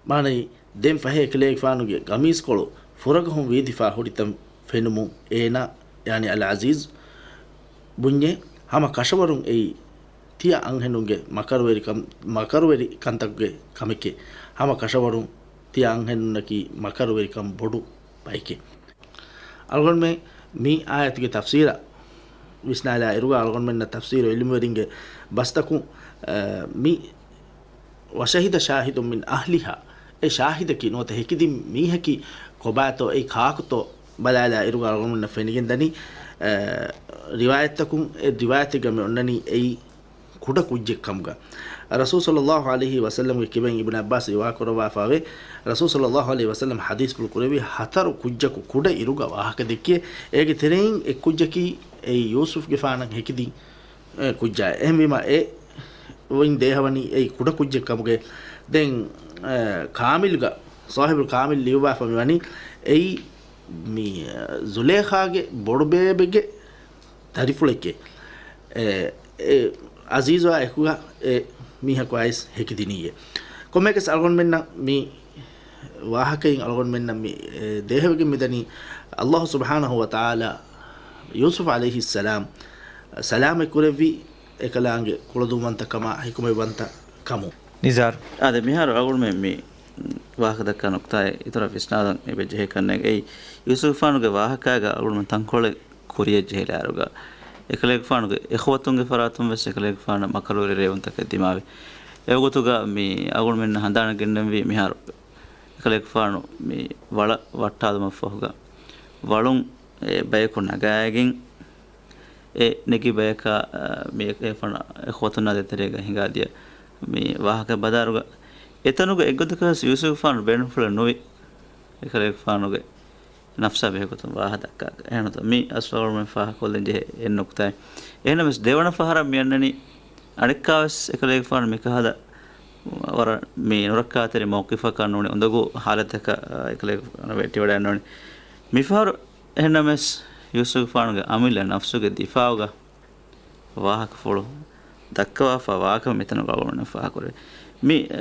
މާނައީ، ދެން ފަހެ އެކަލޭގެފާނުގެ ގަމީސްކޮޅު ފުރަގަހުން ވީދިފާ ހުރިތަން ފެނުމުން އޭނާ، ޔާނީ އަލް ޢަޒީޒް، ބުންޏޭ، ހަމަ ކަށަވަރުން އެއީ ތިޔަ އަންހެނުންގެ މަކަރުވެރިކަން، މަކަރުވެރި ކަންތަކުގެ ކަމެކޭ. ހަމަ ކަށަވަރުން ތިޔަ އަންހެނުންނަކީ މަކަރުވެރިކަން ބޮޑު ބައެކޭ. އަޅުގަނޑުމެން މި އާޔަތުގެ ތަފްސީރަށް ވިސްނާލާ އިރުގަ އަޅުގަނޑުމެންނަށް ތަފްސީރު ޢިލްމުވެރިންގެ ބަސްތަކުން، އަ، މި وشهد شاهد من أهلها، އެ ޝާހިދަކީ ނުވަތަ ހެކިދިން މީހަކީ ކޮބާތޯ، އެއީ ކާކުތޯ ބަލާލާ އިރުގަ އަޅުގަނޑުމެންނަށް ފެނިގެންދަނީ، އަ، ރިވާޔަތްތަކުން، އެ ރިވާޔަތެއްގަ މި އޮންނަނީ އެއީ ކުޑަ ކުއްޖެއް ކަމުގަ. ރަސޫލު ޞައްލައްލާހު ޢަލައިހި ވަސައްލަމްގެ ކިބައިން އިބްނު ޢައްބާސް ރިވާ ކުރައްވާފައިވޭ، ރަސޫލު ޞައްލައްލާހު ޢަލައިހި ވަސައްލަމް ޙަދީޘްފުޅު ކުރެއްވި، ހަތަރު ކުއްޖަކު ކުޑަ އިރުގަ ވާހަކަ ދެއްކިޔޭ. އޭގެ ތެރެއިން އެއް ކުއްޖަކީ އެއީ ޔޫސުފްގެފާނަށް ހެކިދިން، އެ، ކުއްޖާ. އެހެންވީމަ އެ ވައިން ދޭހަވަނީ އެއީ ކުޑަ ކުއްޖެއް ކަމުގެ. ދެން، އެ، ކާމިލްގަ، ޞާޙިބުލް ކާމިލް ލިޔުއްވާފަ މިވަނީ އެއީ މި، އެ، ޒުލޭޚާގެ ބޮޑުބޭބެގެ ދަރިފުޅެކޭ. އެ، އެ، ޢަޒީޒުއާ އެކުގަ އެ މީހަކު އައިސް ހެކިދިނީއޭ. ކޮންމެއަކަސް އަޅުގަނޑުމެންނަށް މި ވާހަކައިން އަޅުގަނޑުމެންނަށް މި، އެ، ދޭހަވެގެން މިދަނީ، ﷲ ސުބްޙާނަހޫ ވަތަޢާލާ ޔޫސުފް ޢަލައިހިއްސަލާމް ސަލާމަތް ކުރެއްވި އެކަލާނގެ ކުޅަދުންވަންތަކަމާ ޙިކުމަތްވަންތަ ކަމުން. ނިޒާރު. އާދެ، މިހާރު އަޅުގަނޑުމެން މި ވާހަކަ ދައްކާ ނުކުތާއެއް އިތުރަށް ވިސްނާލަން އެބަ ޖެހޭ ކަންނޭނގެ. އެއީ ޔޫސުފްގެފާނުގެ ވާހަކާގަ އަޅުގަނޑުމެން ތަންކޮޅެއް ކުރިޔަށް ޖެހިލާއިރުގަ، އެކަލޭގެފާނުގެ އެޚުވަތުންގެ ފަރާތުން ވެސް އެކަލޭގެފާނަށް މަކަރުވެރި ރޭވުންތަކެއް ދިމާވި. އެވަގުތުގަ މި އަޅުގަނޑުމެންނަށް ހަނދާނަށް ގެންނެވި މިހާރު އެކަލޭގެފާނު މި ވަޅަށް ވައްޓާލުމަށް ފަހުގަ، ވަޅުން އެ ބަޔަކު ނަގާގެން، އެ ނެގި ބަޔަކާ، އަ، މި އެކަލޭގެފާނު އެޚުވަތުންނާ ދޭތެރޭގަ ހިނގާދިޔަ މި ވާހަކަ ބަލާއިރުގަ، އެތަނުގަ އެއްގޮތަކަށް ވެސް ޔޫސުފްގެފާނު ބޭނުންފުޅެއް ނުވި އެކަލޭގެފާނުގެ ނަފްސާ ބެހޭގޮތުން ވާހަކަ ދައްކާ. އެހެންތަ މި އަސްލު އަޅުގަނޑުމެން ފާހަގަކޮށްލަން ޖެހޭ އެއް ނުކުތާއެއް. އެހެންނަމަވެސް ދެވަނަ ފަހަރަށް މިއަންނަނީ އަނެއްކާވެސް އެކަލޭގެފާނު މިކަހަލަ ވަރަށް މި ނުރައްކާތެރި މައުޤިފަކަށް ނޫނީ، އުނދަގޫ ޙާލަތަކަށް އެކަލޭގެފާނު ވެއްޓިވަޑައެއް ނޫނީ. މިފަހަރު އެހެންނަމަވެސް ޔޫސުފްގެފާނުގެ އަމިއްލަ ނަފްސުގެ ދިފާޢުގަ ވާހަކަފުޅު ދައްކަވާފަ ވާކަމަށް މިތަނުގަ އަޅުގަނޑުމެން ފާހަގަކުރޭ. މި، އެ،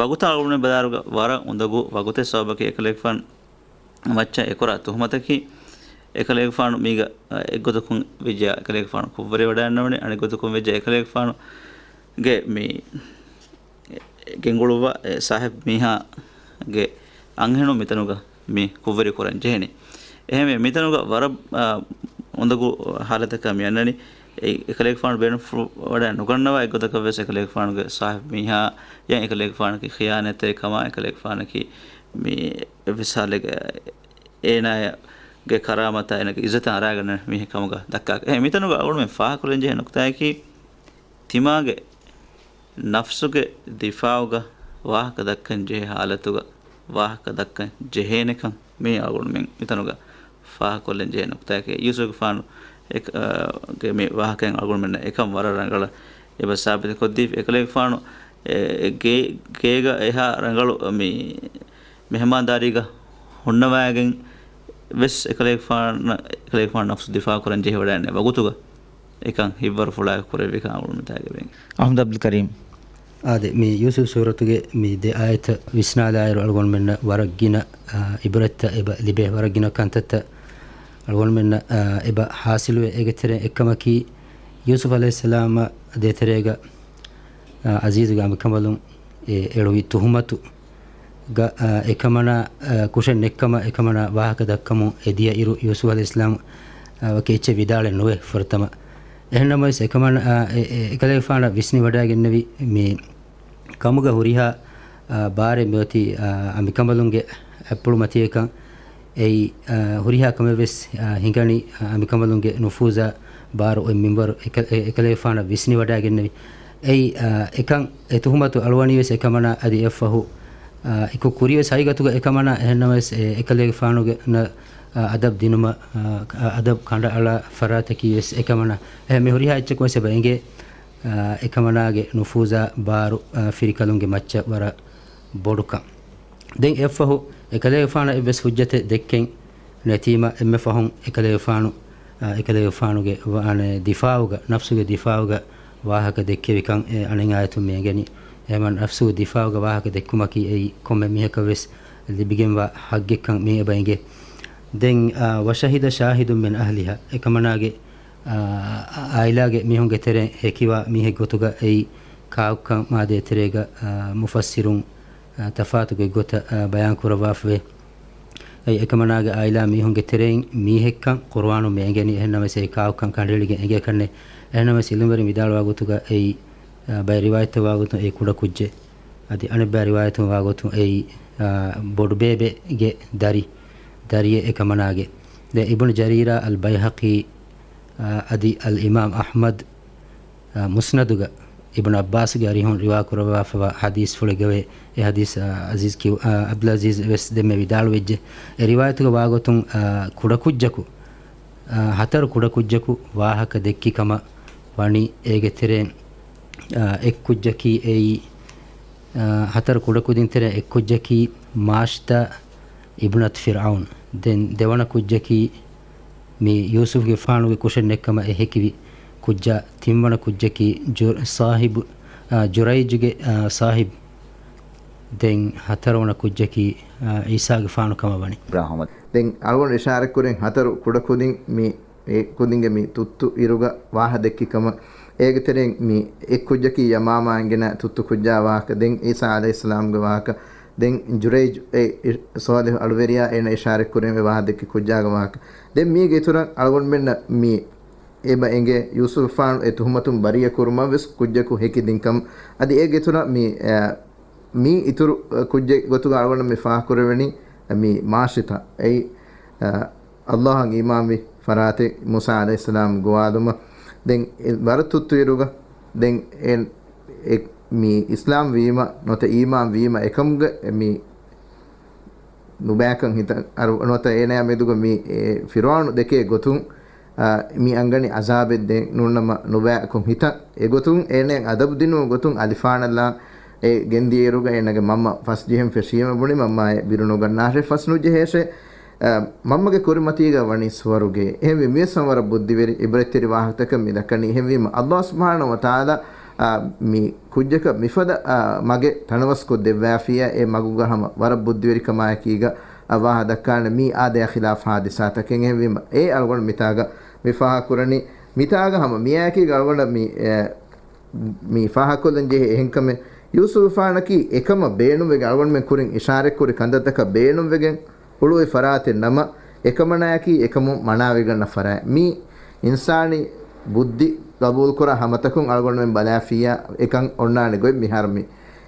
ވަގުތަށް އަޅުގަނޑުމެން ބަލާއިރުގަ ވަރަށް އުނދަގޫ ވަގުތެއް ސަބަބަކީ އެކަލޭގެފާނު މައްޗަށް އެކުރާ ތުހުމަތަކީ، އެކަލޭގެފާނު މީގަ، އެ، އެއްގޮތަކުން ވެއްޖެޔާ އެކަލޭގެފާނު ކުށްވެރިވެވަޑައިގަންނަވަނީ، އަނެއްގޮތަކުން ވެއްޖެ އެކަލޭގެފާނުގެ މި ގެންގުޅުއްވާ، އެ، ސާހިބު މީހާގެ އަންހެނުން މިތަނުގަ މި ކުށްވެރި ކުރަން ޖެހެނީ. އެހެންވެ، މިތަނުގަ ވަރަށް، އާ، އުނދަގޫ ޙާލަތަކަށް މި އަންނަނީ. އެ، އެކަލޭގެފާނު ބޭނުންފުޅު ވަޑައި ނުގަންނަވާ އެއްގޮތަކަށް ވެސް އެކަލޭގެފާނުގެ ސާހިބު މީހާ ޔަން އެކަލޭގެފާނަކީ ޚިޔާނަތްތެރި ކަމާ، އެކަލޭގެފާނަކީ މި އެއްވެސް ހާލެއްގަ އޭނާގެ ކަރާމަތާ އޭނާގެ އިއްޒަތާ އަރާގަންނަ މީހެއް ކަމުގަ ދައްކާ. އެ، މިތަނުގަ އަޅުގަނޑުމެން ފާހަގަކުރަން ޖެހޭ ނުކުތާއަކީ، ތިމާގެ ނަފްސުގެ ދިފާޢުގަ ވާހަކަ ދައްކަން ޖެހޭ ޙާލަތުގަ ވާހަކަ ދައްކަން ޖެހޭނެކަން މީ އަޅުގަނޑުމެން މިތަނުގަ ފާހަގަކޮށްލަން ޖެހޭ ނުކުތާއެކޭ. ޔޫސުފްގެފާނު އެ، އަ، ގެ މި ވާހަކައިން އަޅުގަނޑުމެންނަށް އެކަން ވަރަށް ރަނގަޅަށް އެބަ ސާބިތުކޮށްދީފި. އެކަލޭގެފާނު އެ، އެ ގޭ، ގޭގަ އެހާ ރަނގަޅު މި މެހެމާންދާރީގަ ހުންނަވައިގެން ވެސް އެކަލޭގެފާނަށް، އެކަލޭގެފާނު ނަފްސު ދިފާޢު ކުރަން ޖެހިވަޑައިގެންނެވި ވަގުތުގަ އެކަން ހިތްވަރު ފުޅާއެކު ކުރެއްވިކަން އަޅުގަނޑުމެން ތާގެވެން. އަޙްމަދު ޢަބްދުލް ކަރީމް. އާދެ، މި ޔޫސުފް ސޫރަތުގެ މި ދެ އާޔަތަށް ވިސްނާލާއިރު އަޅުގަނޑުމެންނަށް ވަރަށް ގިނަ، އާ، ޢިބްރަތްތައް އެބަ ލިބޭ، ވަރަށް ގިނަ ކަންތައްތައް އަޅުގަނޑުމެންނަށް، އާ، އެބަ ޙާޞިލުވޭ. އޭގެ ތެރެއިން އެއްކަމަކީ، ޔޫސުފް ޢަލައިހިއްސަލާމަށް ދޭތެރޭގަ، އާ، ޢަޒީޒުގެ އަނބިކަނބަލުން އެ އެޅުވި ތުހުމަތު ގަ، އާ، އެކަމަނާ، އާ، ކުށެއް ނެއްކަމަށް އެކަމަނާ ވާހަކަ ދައްކަމުން އެ ދިޔަ އިރު، ޔޫސުފް ޢަލައިހިއްސަލާމް، އާ، ވަކި އެއްޗެއް ވިދާޅެއް ނުވޭ ފުރަތަމަ. އެހެންނަމަވެސް އެކަމަނާ، އާ، އެ، އެ، އެކަލޭގެފާނަށް ވިސްނިވަޑައިގެންނެވި މި ކަމުގަ ހުރިހާ، އާ، ބާރެއް މިއޮތީ، އާ، އަނބިކަނބަލުންގެ އަތްޕުޅުމަތިޔަކަން. އެއީ، އާ، ހުރިހާ ކަމެއް ވެސް، އާ، ހިނގަނީ، އާ، އަނބިކަނބަލުންގެ ނުފޫޒާ ބާރު އޮތް މިންވަރު އެކަ، އެ، އެކަލޭގެފާނަށް ވިސްނިވަޑައިގެންނެވި. އެއީ، އާ، އެކަން އެ ތުހުމަތު އަޅުވަނީ ވެސް އެކަމަނާ އަދި އެއަށްފަހު، އާ، އެކު ކުރި ވެސް ހަގީގަތުގަ އެކަމަނާ އެހެންނަމަވެސް އެ، އެކަލޭގެފާނުގެ ނަ، އާ، އަދަބް ދިނުމަށް، އާ، އަދަބް ކަނޑައަޅާ ފަރާތަކީ ވެސް އެކަމަނާ. އެހެން މި ހުރިހާ އެއްޗަކު ވެސް އެބަ އެނގޭ، އާ، އެކަމަނާގެ ނުފޫޒާ ބާރު، އާ، ފިރިކަލުންގެ މައްޗަށް ވަރަށް ބޮޑުކަން. ދެން އެއަށްފަހު އެކަލޭގެފާނަށް އެއްވެސް ހުއްޖަތެއް ދެއްކެން ނެތީމަ އެންމެ ފަހުން އެކަލޭގެފާނު، އާ، އެކަލޭގެފާނުގެ ވާނެ ދިފާޢުގަ، ނަފްސުގެ ދިފާޢުގަ ވާހަކަ ދެއްކެވިކަން އެ އަނެއް އާޔަތުން މި އެނގެނީ. އެހެމަ ނަފްސު ދިފާޢުގެ ވާހަކަ ދެއްކުމަކީ އެއީ ކޮންމެ މީހަކަށް ވެސް ލިބިގެންވާ ޙައްޤެއްކަން މި އެބަ އެނގޭ. ދެން، އާ، وشهد شاهد من أهلها، އެކަމަނާގެ، އާ، އާއިލާގެ މީހުންގެ ތެރެއިން ހެކިވާ މީހެއް ގޮތުގަ އެއީ ކާކުކަން މާދޭ ތެރޭގަ، އާ، މުފައްސިރުން، އާ، ތަފާތު ގޮތްގޮތަށް، އާ، ބަޔާން ކުރައްވާފަވޭ. އެއީ އެކަމަނާގެ އާއިލާ މީހުންގެ ތެރެއިން މީހެއްކަން ޤުރުއާނުން މި އެނގެނީ، އެހެންނަމަވެސް އެއީ ކާކުކަން ކަނޑައެޅިގެން އެނގޭކަށްނެއް. އެހެންނަމަވެސް ޢިލްމުވެރިން ވިދާޅުވާ ގޮތުގަ އެއީ، އާ، ބައެއް ރިވާޔަތްތައް ވާ ގޮތުން އެއީ ކުޑަ ކުއްޖެއް. އަދި އަނެއްބައި ރިވާޔަތުން ވާ ގޮތުން އެއީ، އާ، ބޮޑުބޭބެގެ ދަރި، ދަރިއެއް އެކަމަނާގެ. ދެން އިބްނު ޖަރީރާ އަލް ބައިހަޤީ، އާ، އަދި އަލް އިމާމް އަޙްމަދު، އާ، މުސްނަދުގަ އިބްނު ޢައްބާސްގެ އަރިހުން ރިވާ ކުރައްވާފަވާ ޙަދީޘްފުޅެއްގަވޭ. އެ ޙަދީޘް، އާ، ޢަޒީޒް ކިޔު-، އާ، ޢަބްދުލް ޢަޒީޒް ވެސް ދެންމެ ވިދާޅުވެއްޖެ. އެ ރިވާޔަތުގަ ވާގޮތުން، އާ، ކުޑަކުއްޖަކު، އާ، ހަތަރު ކުޑަކުއްޖަކު ވާހަކަ ދެއްކި ކަމަށް ވަނީ އޭގެ ތެރެއިން، އާ، އެއްކުއްޖަކީ އެއީ، އާ، ހަތަރު ކުޑަކުދިން ތެރެއިން އެއްކުއްޖަކީ މާޝްތާ އިބްނަތު ފިރްޢައުން. ދެން ދެވަނަ ކުއްޖަކީ މި ޔޫސުފްގެފާނުގެ ކުށެއް ނެއްކަމަށް އެ ހެކިވި ކުއްޖާ. ތިންވަނަ ކުއްޖަކީ ޖު-، ސާހިބު، އާ، ޖުރައިޖުގެ، އާ، ސާހިބު. ދެން ހަތަރުވަނަ ކުއްޖަކީ، އާ، ޢީސާގެފާނު ކަމަށް ވަނީ. އިބްރާހިމް. ދެން އަޅުގަނޑު އިޝާރަތްކުރިން ހަތަރު ކުޑަކުދިން މި އެ ކުދިންގެ މި ތުއްތު އިރުގަ ވާހަ ދެއްކި ކަމަށް. އޭގެ ތެރެއިން މި އެއްކުއްޖަކީ ޔަމާމާ އިނގެނަ ތުއްތު ކުއްޖާ ވާހަކަ، ދެން ޢީސާ ޢަލައިހިއްސަލާމްގެ ވާހަކަ، ދެން ޖުރައިޖު އެ އި-، ޞާލިޙު އަޅުވެރިޔާ އޭނަ އިޝާރަތްކުރެން އެ ވާހަ ދެއްކި ކުއްޖާގެ ވާހަކަ. ދެން މީގެ އިތުރަށް އަޅުގަނޑުމެންނަށް މި އެބަ އެނގޭ ޔޫސުފާނު އެ ތުހުމަތުން ބަރީއަ ކުރުމަށް ވެސް ކުއްޖަކު ހެކި ދިން ކަމަށް. އަދި އޭގެ އިތުރަށް މި، އެ، މި އިތުރު ކުއްޖެއް ގޮތުގަ އަޅުގަނޑަށް މި ފާހަގަކުރެވެނީ މި މާޝިތާ. އެއީ، އަ، ﷲ އަށް އީމާންވި ފަރާތެއް މޫސާ ޢަލައިހިއްސަލާމް ގޮވާލުމަށް. ދެން ވަރަށް ތުއްތުއިރުގަ ދެން އެ، އެ، މި އިސްލާމް ވީމަ ނުވަތަ އީމާން ވީމަ އެކަމުގަ މި ނުބައިކަން ހިތަށް އަރު ނުވަތަ އޭނަޔާ މެދުގަ މި، އެ، ފިރުޢައުނު ދެކޭ ގޮތުން، އަ، މި އަންގަނީ ޢަޒާބެއް ދޭން ނޫންނަމަ ނުބައިކަން ހިތަށް. އެގޮތުން އޭނަޔަށް އަދަބު ދިނުމުގެ ގޮތުން އަލިފާނަށްލާން އެ ގެންދިޔައިރުގަ އޭނަގެ މަންމަ ފަސް ޖެހެން ފެށީމަ ބުނި މަންމާއޭ ބިރު ނުގަންނާށޭ ފަސް ނުޖެހޭށޭ. އަ، މަންމަގެ ކުރިމަތީގަ ވަނީ ސުވަރުގެ. އެހެންވެ މިވެސް ވަރަށް ބުއްދިވެރި އިބްރަތްތެރި ވާހަކަތަކެއް މި ދައްކަނީ. އެހެންވީމަ ﷲ ސުބްޙާނަހޫ ވަތަޢާލާ، އަ، މި ކުއްޖަކަށް މިފަދަ، އަ، މަގެއް ތަނަވަސްކޮށް ދެއްވާފިއްޔާ އެ މަގުގަ ހަމަ ވަރަށް ބުއްދިވެރިކަމާއެކީގަ، އަ، ވާހަ ދައްކާނެ މީ އާދަޔާ ޚިލާފް ހާދިސާތަކެއް. އެހެންވީމަ އެ އަޅުގަނޑު މިތާގަ މި ފާހަގަކުރަނީ. މިތާގަ ހަމަ މިއާއެކީގަ އަޅުގަނޑަށް މި، އެ، މި ފާހަގަކޮށްލަން ޖެހޭ އެހެންކަމެއް، ޔޫސުފާނަކީ އެކަމަށް ބޭނުންވެގެން އަޅުގަނޑުމެން ކުރިން އިޝާރަތްކުރި ކަންތައްތަކަށް ބޭނުންވެގެން އުޅުއި ފަރާތެއް ނަމަ، އެކަމަނާއަކީ އެކަމުން މަނާވެގަންނަ ފަރާތް. މީ އިންސާނީ ބުއްދި ގަބޫލުކުރާ ހަމަތަކުން އަޅުގަނޑުމެން ބަލާފިއްޔާ އެކަން އޮންނާނެ ގޮތް މިހާރު މީ.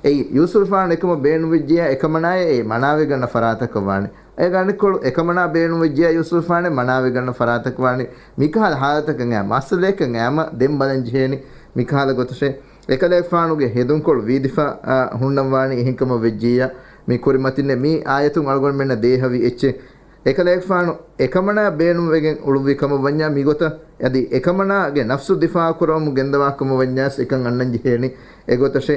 އެއީ، ޔޫސުފާނު އެކަމަށް ބޭނުންވެއްޖިއްޔާ އެކަމަނާއޭ އެ މަނާވެގަންނަ ފަރާތަކަށް ވާނެ. އޭގެ އަނެއްކޮޅު އެކަމަނާ ބޭނުންވެއްޖިއްޔާ ޔޫސުފާނެ މަނާވެގަންނަ ފަރާތަކަށް ވާނެ. މިކަހަލަ ހާލަތަކަށް އައި މައްސަލައެއްކަން އައިމަ ދެން ބަލަން ޖެހޭނީ މިކަހަލަ ގޮތަށޭ. އެކަލޭގެފާނުގެ ހެދުންކޮޅު ވީދިފަ، އާ، ހުންނަން ވާނީ އެހެންކަމަށް ވެއްޖިއްޔާ މި ކުރިމަތިންނޭ މީ އާޔަތުން އަޅުގަނޑުމެންނަށް ދޭހަވި އެއްޗެއް. އެކަލޭގެފާނު އެކަމަނާ ބޭނުންވެގެން އުޅުއްވި ކަމަށް ވަންޏާ މިގޮތަށް އަދި އެކަމަނާގެ ނަފްސު ދިފާޢު ކުރަވަމުން ގެންދަވާ ކަމަށް ވަންޏާސް އެކަން އަންނަން ޖެހޭނީ އެގޮތަށޭ.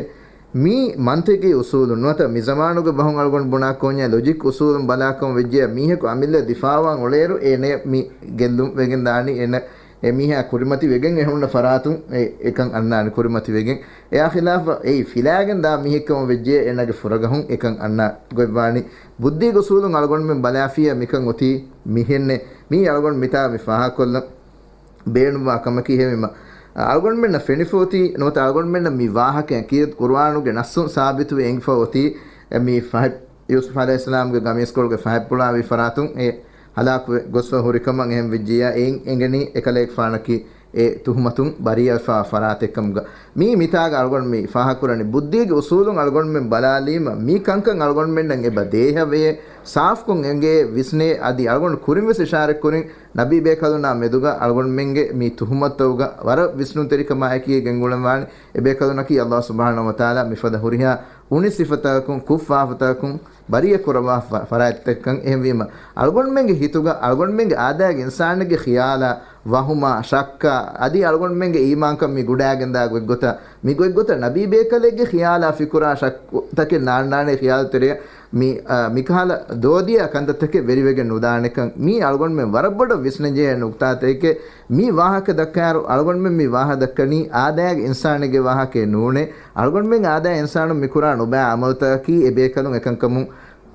މީ މަންތިޤީ އުސޫލުން ނުވަތަ މި ޒަމާނުގެ ބަހުން އަޅުގަނޑު ބުނާ ކޯންޏާ ލޮޖިކް އުސޫލުން ބަލާކަމަށް ވެއްޖެޔާ މީހަކު އަމިއްލަ ދިފާޢުވާން އުޅޭއިރު އޭނަ މި ގެއްލުން ވެގެން ދާނީ އޭނަ އެ މީހާ ކުރިމަތި ވެގެން އެ ހުންނަ ފަރާތުން އެ އެކަން އަންނާނެ ކުރިމަތި ވެގެން. އެއާ ޚިލާފަށް އެއީ ފިލާގެން ދާ މީހެއްކަމަށް ވެއްޖެޔާ އޭނަގެ ފުރަގަހުން އެކަން އަންނާ ގޮތްވާނީ. ބުއްދީގެ އުސޫލުން އަޅުގަނޑުމެން ބަލާފިއްޔާ މިކަން އޮތީ މިހެންނޭ. މީ އަޅުގަނޑު މިތާ މި ފާހަގަކޮށްލަން ބޭނުންވާ ކަމަކީ ހެވީމަ، އަޅުގަނޑުމެންނަށް ފެނިފޯތީ ނުވަތަ އަޅުގަނޑުމެންނަށް މި ވާހަކައިން ކީރިތި ޤުރުއާނުގެ ނައްސުން ސާބިތުވެ އެނގިފަ އޮތީ، އެ މި ފަހެ-، ޔޫސުފް ޢަލައިހިއްސަލާމްގެ ގަމީސްކޮޅުގެ ފަހެއްޕުޅާވި ފަރާތުން އެ ހަލާކުވެ ގޮސްފަ ހުރިކަމަށް އެހެން ވެއްޖިއްޔާ އެއިން އެނގެނީ އެކަލޭގެފާނަކީ އެ ތުހުމަތުން ބަރީއަވެފާ ފަރާތެއްކަމުގަ. މީ މިތާގަ އަޅުގަނޑު މި ފާހަކުރަނީ ބުއްދީގެ އުސޫލުން އަޅުގަނޑުމެން ބަލާލީމަ މި ކަންކަން އަޅުގަނޑުމެންނަށް އެބަ ދޭހަވޭ، ސާފްކޮށް އެނގޭ ވިސްނޭ އަދި އަޅުގަނޑު ކުރިން ވެސް އިޝާރަތްކުރިން ނަބީ ބޭކަލުންނާ މެދުގަ އަޅުގަނޑުމެންގެ މި ތުހުމަތުތަކުގަ ވަރަށް ވިސްނުންތެރިކަމާއެކީ ގެންގުޅެންވާނެ. އެބޭކަލުންނަކީ ﷲ ސުބްޙާނަހޫ ވަތަޢާލާ މިފަދަ ހުރިހާ އުނި ސިފަތަކުން، ކުށްފާފަތަކުން ބަރީއަ ކުރައްވާ ފަ-، ފަރާތްތަކަކަށް. އެހެންވީމަ، އަޅުގަނޑުމެންގެ ހިތުގަ، އަޅުގަނޑުމެންގެ އާދައިގެ އިންސާނެއްގެ ޚިޔާލާ، ވަހުމާ، ޝައްކާ، އަދި އަޅުގަނޑުމެންގެ އީމާންކަން މި ގުޑާގެންދާ ގޮތްގޮތަށް، މި ގޮތްގޮތަށް ނަބީ ބޭކަލެއްގެ ޚިޔާލާ ފިކުރާ ޝައްކުތަކެއް ނާންނާނޭ ޚިޔާލު ތެރެއަށް މި، އަ، މިކަހަލަ ދޯދިޔަ ކަންތައްތަކެއް ވެރިވެގެން ނުދާނެކަން. މީ އަޅުގަނޑުމެން ވަރަށް ބޮޑަށް ވިސްނަންޖެހޭ ނުކުތާތަކެއް. މި ވާހަކަ ދައްކާއިރު އަޅުގަނޑުމެން މި ވާހަ ދައްކަނީ އާދައިގެ އިންސާނެއްގެ ވާހަކައެއް ނޫނޭ. އަޅުގަނޑުމެން އާދައި އިންސާނުން މިކުރާ ނުބައި އަމަލުތަކަކީ އެ ބޭކަލުން އެކަންކަމުން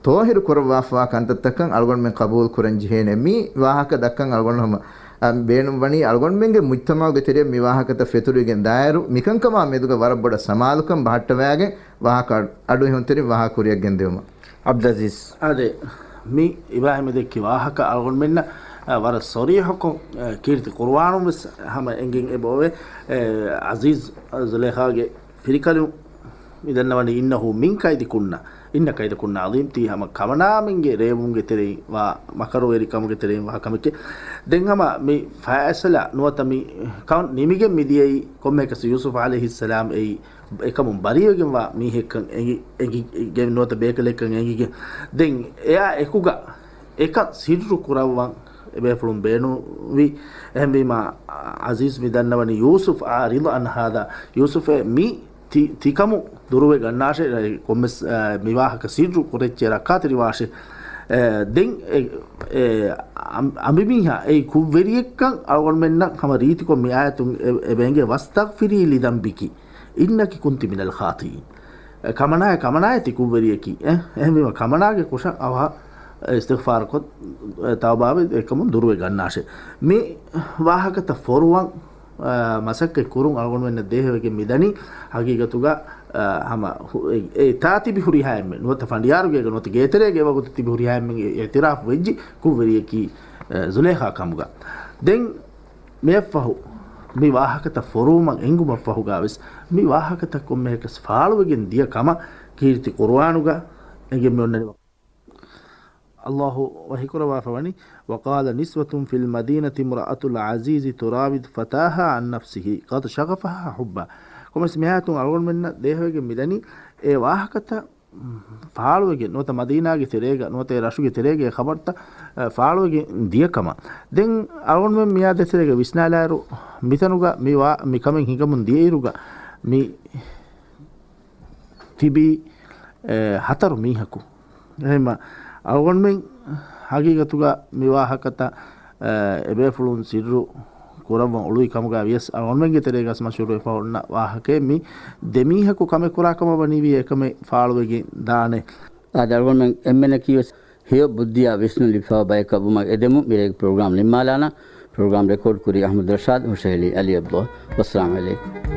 ތޯހިރު ކުރައްވާފަވާ ކަންތައްތަކަށް އަޅުގަނޑުމެން ޤަބޫލު ކުރަން ޖެހޭނެ. މި ވާހަކަ ދައްކަން އަޅުގަނޑު ހަމަ، އަ، ބޭނުން ވަނީ އަޅުގަނޑުމެންގެ މުޖްތަމަޢުގެ ތެރެއަށް މި ވާހަކަތައް ފެތުރިގެން ދާއިރު، މިކަންކަމާ މެދުގަ ވަރަށް ބޮޑަށް ސަމާލުކަން ބަހައްޓަވައިގެން ވާހަކަ އަޑު އެހުންތެރިން ވާހަކަ ކުރިއަށް ގެންދިއުމަށް. ޢަބްދުލްޢަޒީޒް. އާދެ، މި އިބްރާހީމް ދެއްކި ވާހަކަ އަޅުގަނޑުމެންނަށް، އަ، ވަރަށް ޞަރީޙުކޮށް، އަ، ކީރިތި ޤުރުއާނުން ވެސް ހަމަ އެނގިން އެބައޮވޭ. އެ، ޢަޒީޒް ޒުލޭޚާގެ ފިރިކަލުން މި ދަންނަވަނީ، "إنه من كيدكن، إن كيدكن عظيم." ތީ ހަމަ ކަމަނާމެންގެ ރޭވުމުގެ ތެރެއިން ވާ މަކަރުވެރިކަމުގެ ތެރެއިން ވާ ކަމެކޭ. ދެން ހަމަ މި ފައިސަލާ ނުވަތަ މި ކަން ނިމިގެން މިދިޔައީ ކޮންމެއަކަސް ޔޫސުފް ޢަލައިހިއްސަލާމް އެއީ އެކަމުން ބަރީވެގެންވާ މީހެއްކަން އެނގި، އެނގި، ގެ ނުވަތަ ބޭކަލެއްކަން އެނގިގެން. ދެން އެއާ އެކުގަ އެކަން ސިއްރު ކުރައްވަން އެބޭފުޅުން ބޭނުންވި. އެހެންވީމާ، ޢަޒީޒް މި ދަންނަވަނީ، "يوسف أعرض عن هذا." ޔޫސުފޭ، މި ތި، ތިކަމު ދުރުވެ ގަންނާށޭ، ކޮންމެސް، އަ، މި ވާހަކަ ސިއްރު ކުރެއްޗޭ ރައްކާތެރިވާށޭ. އެ، ދެން އެ، އެ، އަނ، އަނބިމީހާ އެއީ ކުށްވެރިއެއްކަން އަޅުގަނޑުމެންނަށް ހަމަ ރީތިކޮށް މި އާޔަތުން އެ، އެބަ އެނގޭ، "واستغفري لذنبك إنك كنت من الخاطئين." އެ، ކަމަނާއެ، ކަމަނާއެ ތި ކުށްވެރިއަކީ. އެ، އެހެންވީމަ ކަމަނާގެ ކުށަށް އަވަހަށް އިސްތިޣްފާރުކޮށް، އެ، ތައުބާވެ އެކަމުން ދުރުވެ ގަންނާށޭ. މި ވާހަކަތައް ފޮރުވަން، އަ، މަސައްކަތް ކުރުން އަޅުގަނޑުމެންނަށް ދޭހަވެގެން މިދަނީ. ހަގީގަތުގަ، އަ، ހަމަ ހު، އެ، އެ ތާ ތިބި ހުރިހާ އެންމެ ނުވަތަ ފަނޑިޔާރުގޭގަ ނުވަތަ ގޭތެރޭގަ އެވަގުތު ތިބި ހުރިހާ އެންމެން އިޢުތިރާފު ވެއްޖި ކުށްވެރިއަކީ، އަ، ޒުލޭޚާ ކަމުގަ. ދެން މިއަށްފަހު މި ވާހަކަތައް ފޮރުވުމަށް އެނގުމަށްފަހުގަވެސް، މި ވާހަކަތައް ކޮންމެއަކަސް ފާޅުވެގެން ދިޔަ ކަމަށް ކީރިތި ޤުރުއާނުގަ އެނގެން މި އޮންނަނީ. ﷲ ވަޙީކުރައްވާފަ ވަނީ، "وقال نسوة في المدينة امرأة العزيز تراود فتاها عن نفسه قد شغفها حبا." ކޮންމެސް މިއާޔަތުން އަޅުގަނޑުމެންނަށް ދޭހަވެގެން މިދަނީ، އެ ވާހަކަތައް ފާޅުވެގެން ނުވަތަ މަދީނާގެ ތެރޭގަ ނުވަތަ އެ ރަށުގެ ތެރޭގަ އެ ޚަބަރުތައް، އަ، ފާޅުވެގެން ދިޔަ ކަމަށް. ދެން އަޅުގަނޑުމެން މިއާ ދޭތެރޭގަ ވިސްނާލާއިރު، މިތަނުގަ މި ވާ، މި ކަމެއް ހިނގަމުން ދިޔައިރުގަ މި ތިބީ، އެ، ހަތަރު މީހަކު. އެހެންމަ އަޅުގަނޑުމެން ހަގީގަތުގަ މި ވާހަކަތައް، އެ، އެބޭފުޅުން ސިއްރު ކުރައްވަން އުޅުވި ކަމުގަ ވިޔަސް އަޅުގަނޑުމެންގެ ތެރޭގަސް މަޝްހޫރުވެފަ އޮންނަ ވާހަކައެއް މި ދެމީހަކު ކަމެއް ކުރާ ކަމަށް ވަނީވިޔަ އެކަމެއް ފާޅުވެގެން ދާނެ. އާދެ، އަޅުގަނޑުމެން އެންމެނަކީ ވެސް ހެޔޮ ބުއްދިއާ ވިސްނުން ލިބިފައިވާ ބަޔަކަށް ވުމަށް އެދެމުން މިރޭގެ ޕްރޮގްރާމް ނިންމާލާނަން. ޕްރޮގްރާމް ރެކޯޑް ކުރީ އަޙްމަދު ރަޝާދު، ހުށަހެޅީ އަލީ ޢަބްދުﷲ. ވައްސަލާމް ޢަލައިކުމް.